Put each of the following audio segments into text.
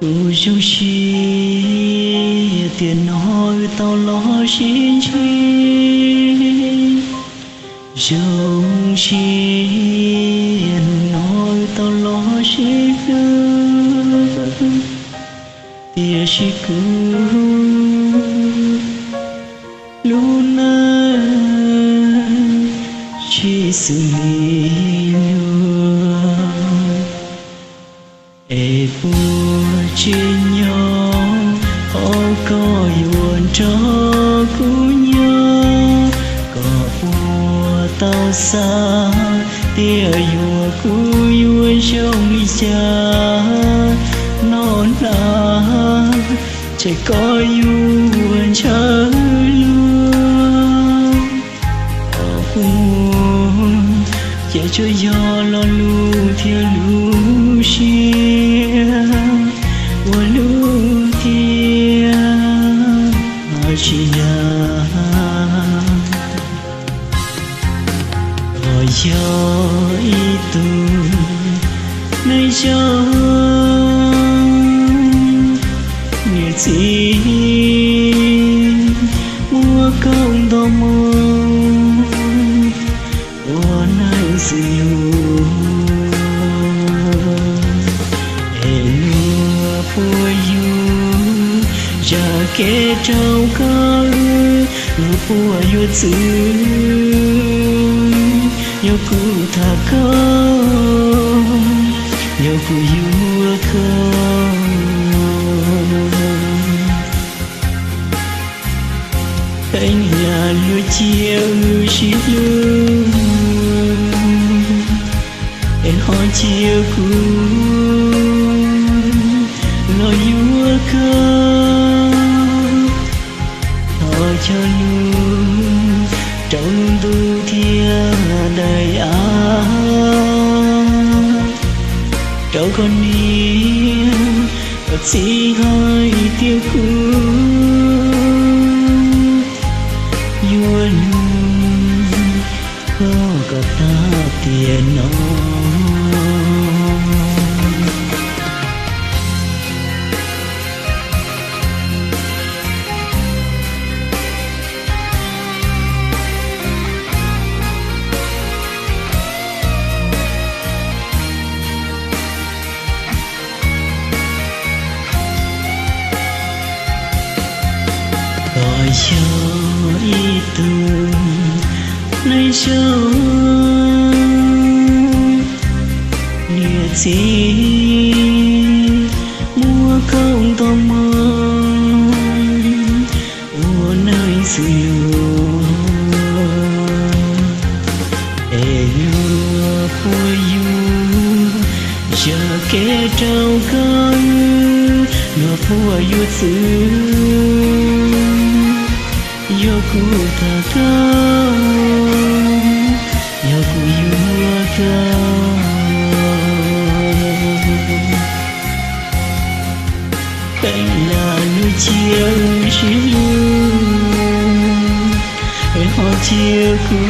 Kuv zoo siab tiam no wb tau los sib ntsib, zoo siab hnub no wb tau los sib hlub, tiam sis kuv lub neej tsis xws li luag. Es puas tsim nyog qhov koj yuav nrog kuv nyob, koj puas tau xav tias yuav kuv yuav zoo li cas? Noj hnav ces koj yuav ntshaw luag. Qhov kuv muaj ces tsuas yog lo lus thiab lub siab uas hlub thiab tsis dag. Koj yog ib tug neeg zoo, niam txiv muaj koob nto moo ua neej xws li luag. Es luag puas yuav zam kev rau koj, luag puas yuav txwv, yog kuv tham koj, yog kuv yuav koj. Peb lam lug cia wb sib hlub, es ho cia kuv los yuav koj. Thov cog lus rau lub ntuj thiab daim av, rau koj niam koj txiv hais tias kuv yuav nug koj kom tag tiam no. Koj yog ib tug neeg zoo, niam txiv muaj koob nto moo ua neej xws li luag. Es luag puas yuav zam kev rau koj, luag puas yuav txwv, yog kuv tham koj, yog kuv yuav koj. Peb lam lug cia wb sib hlub, es ho cia kuv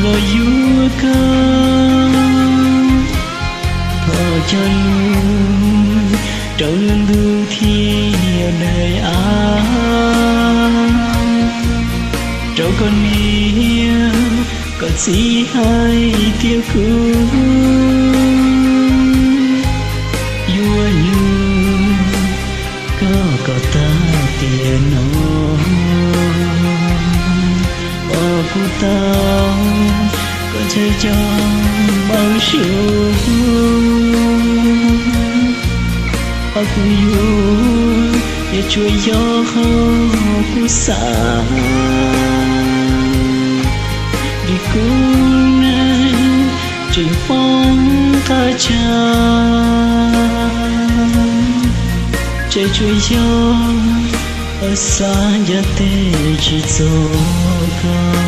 los yuav koj. Thov cog lus rau lub ntuj thiab daim av, rau koj niam koj txiv hais tias kuv yuav nug koj kom tag tiam no. Pom kuv tau koj ntshaw cov npau suav, qhov kuv yuav ces tsuas yog qhov kuv xav, vim kuv neeg tseem poob qab tsag, ces tsuas yog xav ncav tes tsis txog koj.